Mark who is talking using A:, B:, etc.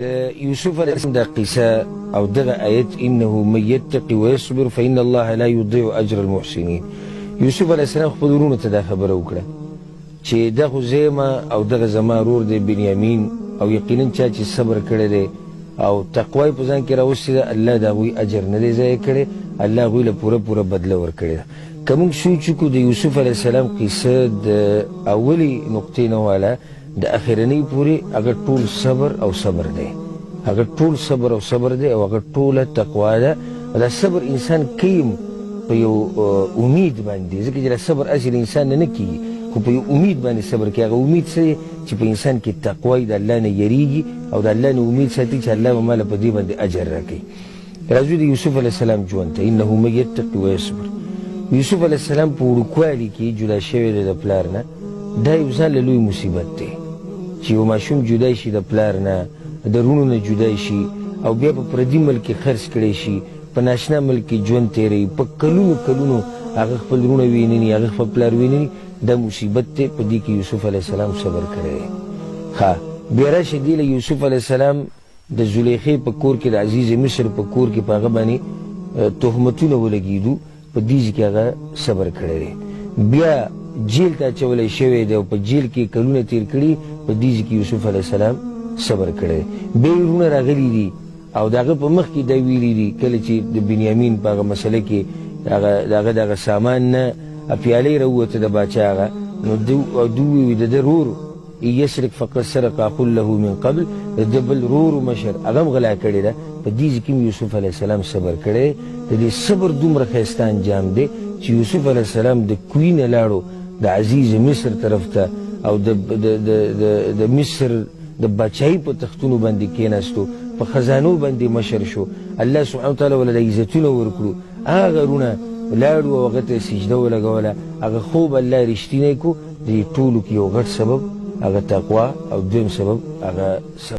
A: یوسف علیه السلام دا قصه او دغه آیت انه من یتقی ویصبر فان الله لا یضیع اجر المحسنین. یوسف علیه السلام خپل وروڼو ته دا خبره وکړه چې دا خو زه یم او دغه زما ورور دی بنیامین، او یقینا چا چې صبر کړی دی او تقوا یې په ځان کې راوستې ده، الله د هغوی اجر نه دی ضایع کړی، الله هغوی له پوره پوره بدله ورکړې ده. که موږ سوچ وکړو د یوسف علیه السلام قصه د اولې نقطې نه واله د اخرنۍ پورې، هغه ټول صبر او صبر دی، هغه ټول صبر او صبر دی، او هغه ټوله تقوا ده. دا صبر انسان کوي په یو امید باندې، ځکه چې دا صبر اصل انسان نه کېږي، خو په یو امید باندې صبر کوي. هغه امید څه دی؟ چې په انسان کې تقوا وي، د الله نه یریږي او د الله نه امید ساتي چې الله به ماله په دې باندې اجر راکوي. راځو د یوسف علیه السلام ژوند ته. انه من یتقي ویصبر. یوسف علیه السلام په وړوکوالي کې جدا شوی دی د پلار نه. دا یو ځان له لوی مصیبت دی چې یو ماشوم جدا شي د پلار نه، د وروڼو نه جدا شي، او بیا په پردي ملک کې خرڅ کړی شي، په ناشنا ملک کې ژوند تېروي، په کلونو کلونو هغه خپل وروڼه ویني، هغه خپل پلار ویني. دا مصیبت دی. په دې کې یوسف علیه السلام صبر کړی دی. ښه بیا راشه دې له یوسف علیه السلام د زلیخې په کور کې، د عزیز مصر په کور کې په هغه باندې تهمتونه ولګېدو، په دې ځای کې هغه صبر کړی دی. بیا جیل ته اچولی شوی دی او په جیل کې کلونه تېر کړي، په دې ځای کې یوسف علیه السلام صبر کړی دی. بیا یې وروڼه راغلي دي او د هغه په مخ کې دا ویلي دي کله چې د بنیامین په هغه مسله کې هغه د هغه دغه سامان نه پیالې راووته د باچا هغه، نو دوی وویل د ده ورور یسرق فقد سرق اخ له من قبل، د ده بل ورور مشر هغه هم غلا کړې ده. په دې ځای کې هم یوسف علیه السلام صبر کړی دی. د دې صبر دومره ښایسته انجام دی چې یوسف علیه السلام د کوی نه لاړو د عزیز مصر طرف ته او د د د د د مصر د باچایي په تختونو باندې کېناستو، په خزانو باندې مشر شو. الله سبحانه وتعالی وله دا عزتونه ورکړو. هغه وروڼه لاړو او هغه ته سجده ولګوله، هغه خوب الله رښتینی کړو. د دې ټولو کې یو غټ سبب هغه تقوا او دویم سبب هغه صبر.